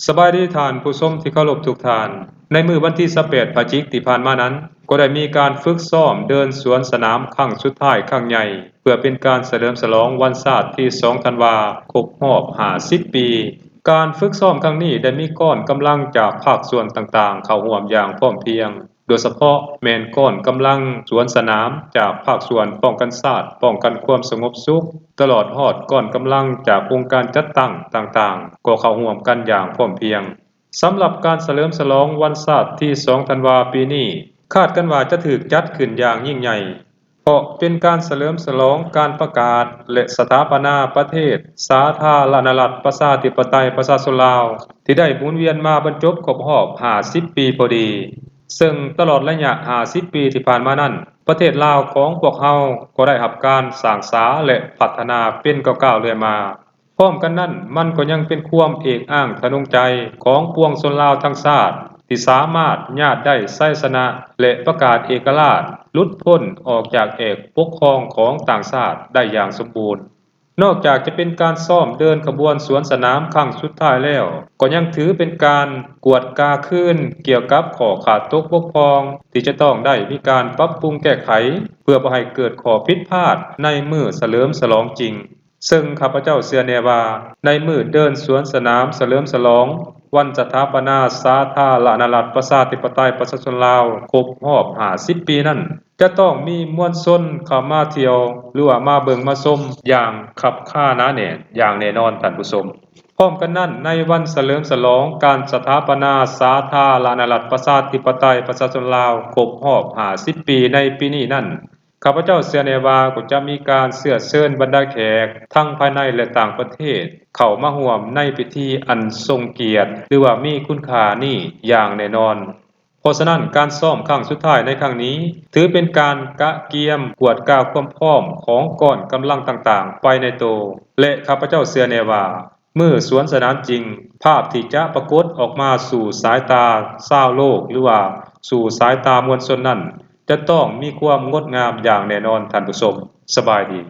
ສະບາຍດີທ່ານຜູ້ຊົມທີ່ເຄົາລົບທຸກທ່ານ. ໃນມື້ວັນທີຊາວແປດພະຈິກທີ່ຜ່ານມານັ້ນ, ກໍໄດ້ມີການຝຶກຊ້ອມເດີນສວນສະໜາມຄັ້ງສຸດທ້າຍຄັ້ງໃຫຍ່ ເພື່ອເປັນການສະເຫຼີມສະຫຼອງວັນຊາດທີສອງທັນວາ ຄົບຮອບຫ້າສິບປີ. ການຝຶກຊ້ອມຄັ້ງນີ້ໄດ້ມີກ້ອນກຳລັງຈາກພາກສ່ວນຕ່າງໆເຂົ້າຮ່ວມຢ່າງພ້ອມພຽງ. ໂດຍສະເພາະແມ່ນກ້ອນກຳລັງສວນສະໜາມຈາກພາກສ່ວນປ້ອງກັນຊາດ, ປ້ອງກັນຄວາມສະຫງົບສຸກ, ຕະຫຼອດຮອດກ້ອນກຳລັງຈາກອົງການຈັດຕັ້ງຕ່າງໆ ກໍເຂົ້າຮ່ວມກັນຢ່າງພ້ອມພຽງ. ສຳລັບການສະເຫຼີມສະຫຼອງວັນຊາດທີສອງທັນວາປີນີ້, ຄາດກັນວ່າຈະຖືກຈັດຂຶ້ນຢ່າງຍິ່ງໃຫຍ່, ເພາະເປັນການສະເຫຼີມສະຫຼອງການປະກາດ ແລະ ສະຖາປະນາປະເທດສາທາລະນະລັດ ປະຊາທິປະໄຕ ປະຊາຊົນລາວ ທີ່ໄດ້ໝູນວຽນມາບັນຈົບຄົບຮອບຫ້າສິບປີພໍດີ. ເຊິ່ງຕະຫຼອດໄລຍະຫ້າສິບປີທີ່ຜ່ານມານັ້ນ, ປະເທດລາວຂອງພວກເຮົາກໍໄດ້ຮັບການສ້າງສາ ແລະ ພັດທະນາເປັນກ້າວໆເລື້ອຍມາ. ພ້ອມກັນນັ້ນ, ມັນກໍຍັງເປັນຄວາມເອກອ້າງທະນົງໃຈຂອງປວງຊົນລາວທັງຊາດ ທີ່ສາມາດຍາດໄດ້ໄຊຊະນະ ແລະ ປະກາດເອກະລາດ ຫຼຸດພົ້ນອອກຈາກແອກປົກຄອງຂອງຕ່າງຊາດໄດ້ຢ່າງສົມບູນ. ນອກຈາກຈະເປັນການຊ້ອມເດີນຂະບວນສວນສະໜາມຄັ້ງສຸດທ້າຍແລ້ວ, ກໍຍັງຖືເປັນການກວດກາຄືນກ່ຽວກັບຂໍ້ຂາດຕົກບົກຜ່ອງທີ່ຈະຕ້ອງໄດ້ມີການປັບປຸງແກ້ໄຂ ເພື່ອບໍ່ໃຫ້ເກີດຂໍ້ຜິດພາດໃນມື້ສະເຫຼີມສະຫຼອງຈິງ. ເຊິ່ງຂ້າພະເຈົ້າເຊື່ອແນ່ວ່າ ໃນມື້ເດີນສວນສະໜາມສະເຫຼີມສະຫຼອງວັນສະຖາປະນາສາທາລະນະລັດ ປະຊາທິປະໄຕ ປະຊາຊົນລາວ ຄົບຮອບຫ້າສິບປີນັ້ນ, ຈະຕ້ອງມີມວນຊົນເຂົ້າມາທ່ຽວ ຫຼືວ່າມາເບິ່ງມາຊົມຢ່າງຄັບຄາໜາແໜ້ນຢ່າງແນ່ນອນທ່ານຜູ້ຊົມ. ພ້ອມກັນນັ້ນ, ໃນວັນສະເຫຼີມສະຫຼອງການສະຖາປະນາສາທາລະນະລັດ ປະຊາທິປະໄຕ ປະຊາຊົນລາວ ຄົບຮອບຫ້າສິບປີໃນປີນີ້ນັ້ນ, ຂ້າພະເຈົ້າເຊື່ອແນ່ວ່າກໍຈະມີການເຊື້ອເຊີນບັນດາແຂກທັງພາຍໃນ ແລະ ຕ່າງປະເທດ ເຂົ້າມາຮ່ວມໃນພິທີອັນຊົງກຽດ ຫຼືວ່າມີຄຸນຄ່ານີ້ຢ່າງແນ່ນອນ. ເພາະສະນັ້ນ, ການຊ້ອມຄັ້ງສຸດທ້າຍໃນຄັ້ງນີ້ ຖືເປັນການກະກຽມກວດກາຄວາມພ້ອມຂອງກ້ອນກຳລັງຕ່າງໆໄປໃນໂຕ ແລະ ຂ້າພະເຈົ້າເຊື່ອແນ່ວ່າ ມື້ສວນສະໜາມຈິງ, ພາບທີ່ຈະປາກົດອອກມາສູ່ສາຍຕາຊາວໂລກ ຫຼືວ່າສູ່ສາຍຕາມວນຊົນນັ້ນ ຈະຕ້ອງມີຄວາມງົດງາມຢ່າງແນ່ນອນທ່ານຜູ້ຊົມ. ສະບາຍດີ.